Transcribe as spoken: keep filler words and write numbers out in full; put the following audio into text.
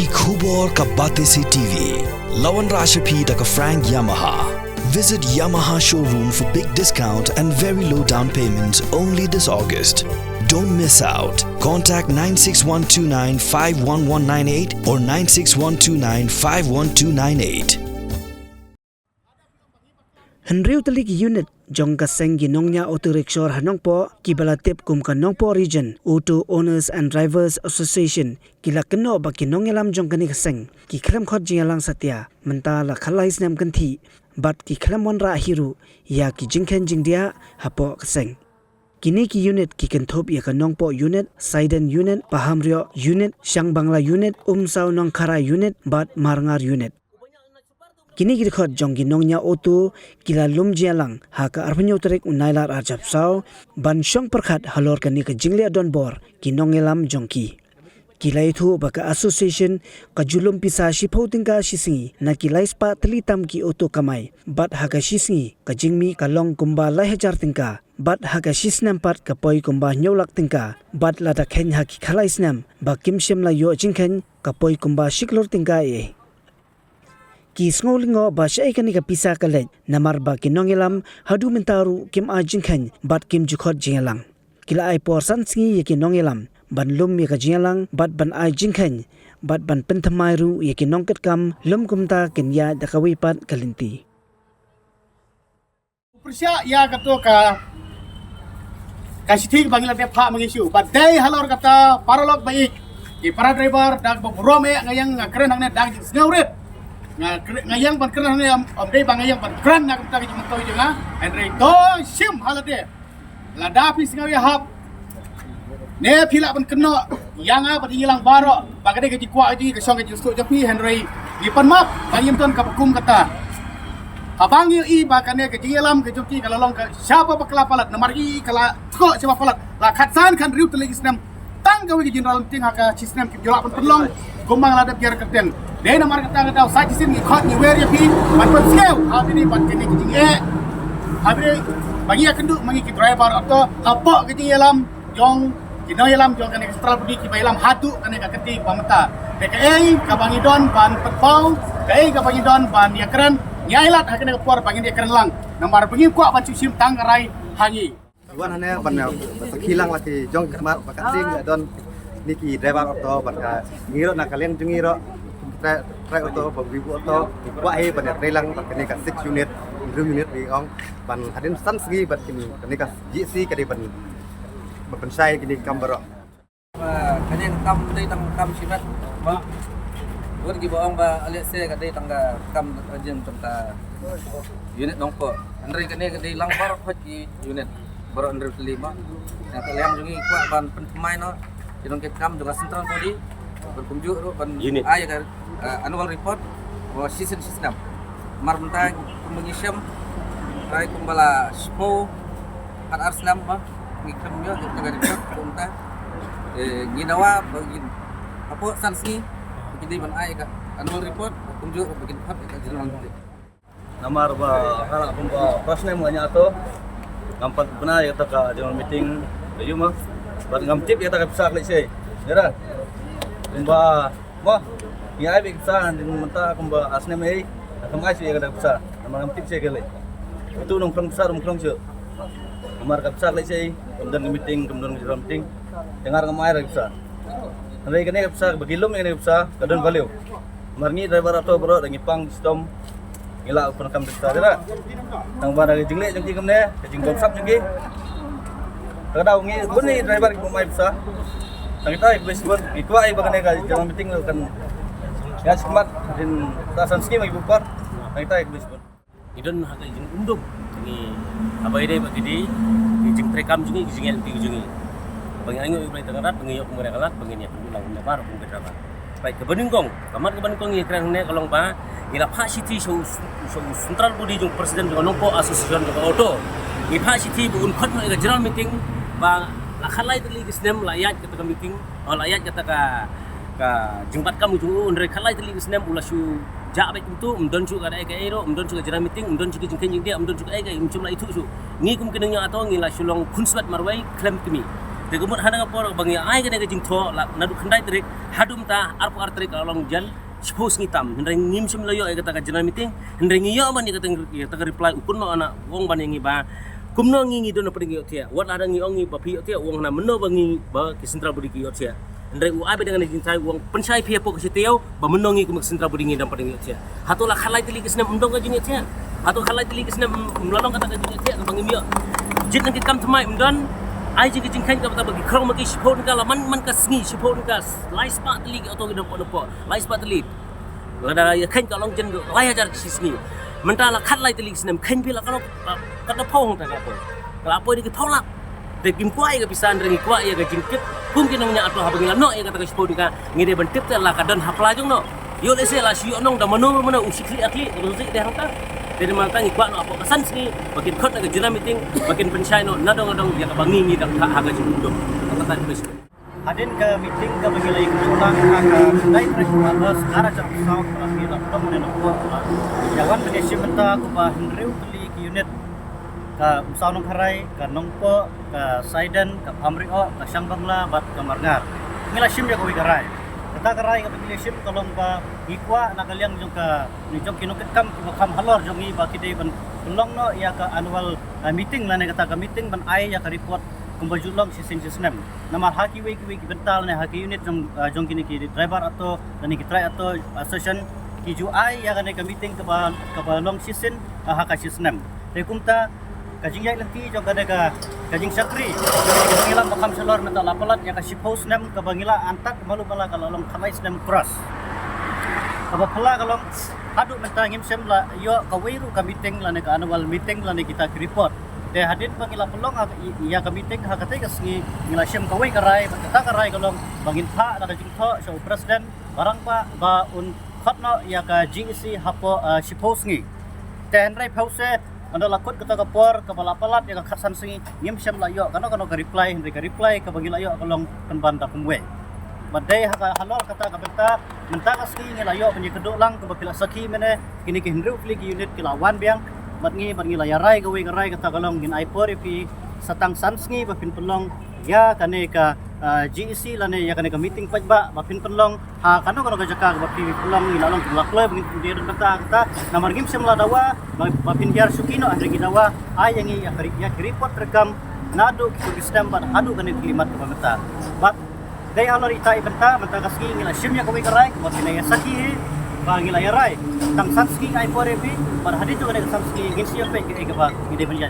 Ki khubor ka Batesi T V. La wanrah sha phi da ka Frank Yamaha. Visit Yamaha showroom for big discount and very low down payments only this August. Don't miss out. Contact nine six one two nine five one one nine eight or nine six one two nine five one two nine eight. Hynriew tylli ki unit jong ka seng ki nongñiah auto rickshaw ha Nongpoh, kiba la tip kum ka Nongpoh Region Auto Owners and Drivers Association, ki la kynnoh ba ki nongïalam jong kane ka seng ki khlem khot jingïalang satia mynta la khatlai snem kynthih, bad ki khlem wanrah hi ruh ïa ki jingkheiñ jingdiah hapoh ka seng. Kine ki unit ki kynthup ïa ka Nongpoh Unit, Saiden Unit, Pahamrioh Unit, Shangbangla Unit, Umsaw Nongkhara Unit bad Marngar Unit. Kine ki dkhot jong ki nongñiah auto ki la lum jingïalang ha ka arphew tarik u Nailar arphew saw, ban shong pyrkhat halor kane ka jingleh donbor ki nongïalam jong ki. Ki la ïathuh ba ka association ka ju lum pisa shiphew tyngka shi sngi na ki laispah tylli tam ki auto kamai, bad ha ka shi sngi ka jingmih ka long kumba lai hajar tyngka, bad ha ka shi snem pat ka poi kumba hynñiew lak tyngka, bad lada kheiñ ha ki khatlai snem ba kim shym la ïoh jingkheiñ ka poi kumba shi klur tyngka ei ei. Ki sngew lyngngoh ba shaei kane ka pisa ka leit, namar ba ki nongïalam haduh mynta ruh kim ai jingkheiñ bad kim ju khot jingïalang. Ki la ai por san sngi ïa ki nongïalam ban lum ïa ka jingïalang bad ban ai jingkheiñ bad ban pynthymmai ruh ïa ki nongkitkam, lym kumta kin ïaid da kawei pat ka lynti. Pyrshah ïa kato ka, ka shithi ba ngi la dep phah ma ngi shu. Ba dei halor kata paralok ba ïeit, ki para driver da kaba burom eh, nga ïeng nga kren hangne da ka jingsngewrit. Nga kre-, nga ïeng ban kren hangne, ym, ym dei ba nga ïeng ban kren na ka bynta ka jingmyntoi jong nga. Hynrei to shim ha lade. Lada phi sngew ïahap, ne phi lah ban kynnoh ïa nga bad ïa ngi lang baroh ba ka dei ka jingkwah jong ngi, ka shong ka jingsuk jong phi, hynrei ngi pan map ba ngim don kaba kum kata. Haba ngi ïohi ba kane ka jingïalam ka jong ki ka la long ka shaba bakla palat, namar i ka la tkoh shaba palat, la khatsan khathynriew tylli ki snem. Tang kawei ka general meeting ha ka shi snem kim ju lah ban pynlong. Kumba nga la dep ïa kyrteng, dei namar kata ka daw sa shisien ngi khot ngi wer ïa phi ban pynsngew ha kine bad kine ki jingeh. Ha kine ba ngi ïakynduh ma ngi ki driver auto hapoh ka jingïalam jong ki nongïalam jong kane ka central body kiba ïalam haduh kane ka kti ba mynta. Te kaei kaba ngi don ban pynpaw, kaei kaba ngi don ban ïakren, ngi ailad ha kane ka por ba ngin ïakren lang. Namar ba ngim kwah ban shu shim tang ka rai ha ngi. Wan hangne ban, eh, sakhi lang la ki jong ki khmat ba ka ding la don ni ki driver auto bad ka ngi ruh na ka liang jong ngi ruh trai, trai auto bad wibu auto. Kwah hi ban ïatrei lang bad kane ka six unit, hynriew unit ngi ong ban hadien san sngi bad kin kane ka G C ka dei ban, ban pynshai kine ki kam baroh. Ba kane ka kam dei tang ka kam shimet ba wat ki ba ong ba lehse ka dei tang ka kam urgent jong ka unit Nongpoh. Hynrei kane ka dei lang baroh ki unit baroh hynriew tylli ba na ka liang jong ngi kwah ban pynthymmai noh ki nongkitkam jong ka central body ban kumjuh ruh ban ai ka, eh, annual report ba shisien shisnem. Mar mynta kumba ngi shem, trai kumba la shiphew hajar snem ba ngi khlem ïoh jingkyrkhu kumta. Eh, ngi dawa ba ngin hapoh san sngi ba kin dei ban ai ka annual report, kumjuh ba kin phah ka general meeting. Namar ba ha la kumba phra snem nga ñiah auto, ngam pat bna ïa kata ka general meeting ka ïuma. Bad ngam tip ïa kata ka pisa ka leit shaei. Ïa ra kumba Mo, ngi ai beit pisa, hynrei mynta kumba ar snem ei, ngam ai shuh ïa kata ka pisa. Namar ngam tip shuh ïa ka lei. Utu nongpynlong pisa, nongpynlong shuh. Namar ka pisa ka leit shaei, kam don ka meeting, kam don ka general meeting. Te nga ruh ngam ai ruh pisa. Hynrei kane ka pisa, ba ki lum ïa kane ka pisa, ka don value. Namar ngi driver auto baroh, da ngi pang shitom. Ngi lah ban pyndonkam da kita, da. Tang ba da ka jingleh jong ki kumne, ka jingbamsap jong ki. Ka daw ngi bun ngi driver ki bym ai pisa. Tang kita ki bun, ki kwah ai ba kane ka general meeting kan ïa shikmat, din ta san sngi ma ki bun kwah. Tang kita ki bun. Ngi don ha ka jingumdum. Ngi haba ïadei bad ki dei ki jingtreikam jong ngi, ki jingïaid lynti jong ngi. Ba ngi ainguh ïa U Blei Trai Kynrad, ba ngi ïoh kum u Trai Kynrad, ba ngin ïa pynduh lang kum u Trai Kynrad. Bad kaba nyngkong, ka mat kaba nyngkong ngi kren hangne ka long ba ngi la phah shithi sha u, sha u central body jong president jong ka Nongpoh Association jong ka auto. Ngi phah shithi ba un khot noh ïa ka general meeting ba la khatlai tylli ki snem la ïaid kata ka meeting, oh, la ïaid kata ka, ka jingbat kam jong u, hynrei khatlai tylli ki snem u la shu jah beit kumta, um don shuh ka dei kaei ruh, um don shuh ka general meeting, um don shuh ka jingkheiñ jingdiah, um don shuh kaei kaei, um shym la ithuh shuh. Ngi kum ki nongñiah auto ngi la shu long khunswet marwei khlem kmie. Te ka mut ha kane ka por ba ngi ai kane ka jingthoh la naduh khyndai tarik haduh mynta arphew ar tarik ka long jan shiphew sngi tam. Hynrei ngim shym la ïoh ïa kata ka general meeting. Hynrei ngi ïoh ban ïa kata, ïa kata ka reply u kynnoh na u ong ban ïa ngi ba kumno ngi ngi don na pdeng ïohthiah. Wat la da ngi ong ngi ba phi ïohthiah, u ong na mynno ba ngi ba ki central body ki ïohthiah. Hynrei u ai ba dang na jingthai u ong pynshai phi hapoh ka shatei ba mynno ngi kum ka central body ngi dang pdeng ïohthiah. Hato la khatlai tylli ki snem ym don ka jingïohthiah? Hato khatlai tylli ki snem ym la long kata ka jingïohthiah kaba ngim ïoh? Jied nang ki kam thymmai ym don. Ai jingki jingkheiñ kaba ta ba ki khrong ma ki shiphew tyngka la man man ka sngi shiphew tyngka. Lai spah tylli ki auto ki dang pon pon. Lai spah tylli. Lada ïa kheiñ ka long jan lai hajar ki sngi. Mynta la khatlai tylli ki snem kheiñ phi la ka long ka da phew hangta ka phew. Ka la poi da ki phew lak. Te kim kwah ïa ka pisa hynrei ngi kwah ïa ka jingtip. Kum ki nongñiah auto haba ngi la noh ïa kata ka shiphew tyngka ngi dei ban tip te la ka don ha pla jong no. Ïoh lehse la shu ïoh nong da mano mano u shi khlieh ar khlieh ka dei hangta. Te dei mynta ngi kwah noh hapoh ka san sngi ba kin khot na ka general meeting ba kin pynshai noh nadong nadong ïa kaba ngi ngi dang thah ha ka jingdum. Kata ka dei. Hadien ka meeting kaba ngi la ïa kynduh lang ha ka khyndai tarik u August ar hajar arphew saw, ba ngi la pynlong ne nongpop ba ïa wan ban ïa shim bynta kumba hynriew tylli ki unit, ka Umsaw Nongkharai, ka Nongpoh, ka Saiden, ka Bhamrioh, ka Shangbangla bad ka Marngar. Ngi la shim ïa kawei ka rai. Kata ka rai kaba ngi la shim ka long ba ngi kwah na ka liang jong ka, jong ki nongkitkam kiba kham halor jong ngi ba ki dei ban pynlong noh ïa ka annual, eh, meeting lane kata ka meeting ban ai ïa ka report kumba ju long shisien shisnem. Namar ha kiwei kiwei ki bynta lane ha ki unit jong, ah, jong kine ki driver auto lane ki trai auto association ki ju ai ïa kane ka meeting kaba, kaba long shisien, ah, ha ka shisnem. Te kumta ka jingïaid lynti jong kane ka, ka jingshakri jong ngi ba kham shalor mynta la palat ïa ka shiphew snem kaba ngi la antad malu mala ka la long khatlai snem cross. Kaba phylla ka long haduh mynta ngim shym la ïoh kawei ruh ka meeting lane ka annual meeting lane kita ki report. Te hadien ba ngi la pynlong ha, ïa ka meeting ha katei ka sngi ngi la shim kawei ka rai, bad kata ka rai ka long ba ngin phah da ka jingthoh sha u president ba rangbah ba un khot noh ïa ka G E C hapoh, eh, shiphew sngi. Te hynrei phew se ynda la kut kata ka por kaba la palat ïa ka khatsan sngi ngim shym la ïoh kano kano ka reply, hynrei ka reply kaba ngi la ïoh ka long pynban da kumwei. Bad dei ha ka halor kata ka bynta mynta ka sngi ngi la ïoh ban ïakynduh lang kumba phi la sakhi mynne, kine ki hynriew tylli ki unit ki la wan biang bad ngi, bad ngi la ïa rai kawei ka rai, kata ka long ngin ai por ïa phi sa tang san sngi ba phin pynlong ïa kane ka, ah, G E C lane ïa kane ka meeting paidbah ba phin pynlong ha kano kano ka jaka kaba phi pynlong. Ngi la long kaba la kloi ba ngin pynlong ïa kata, kata namar ngim shym la dawa ba, ba phin hiar shuki noh, hynrei ngi dawa ai ïa ngi ïa ka ri-, ïa ka report treikam naduh ki stem bad haduh kane ka khyllipmat kaba mynta. Bad dei halor ita i bynta mynta ka sngi ngi la shim ïa kawei ka rai kaba phin ïa sakhi hi ba ngi la ïa rai tang san sngi, ai por ïa phi bad hadien jong kane ka san sngi ngin sa ïa peit kaei kaba ngi dei ban ïa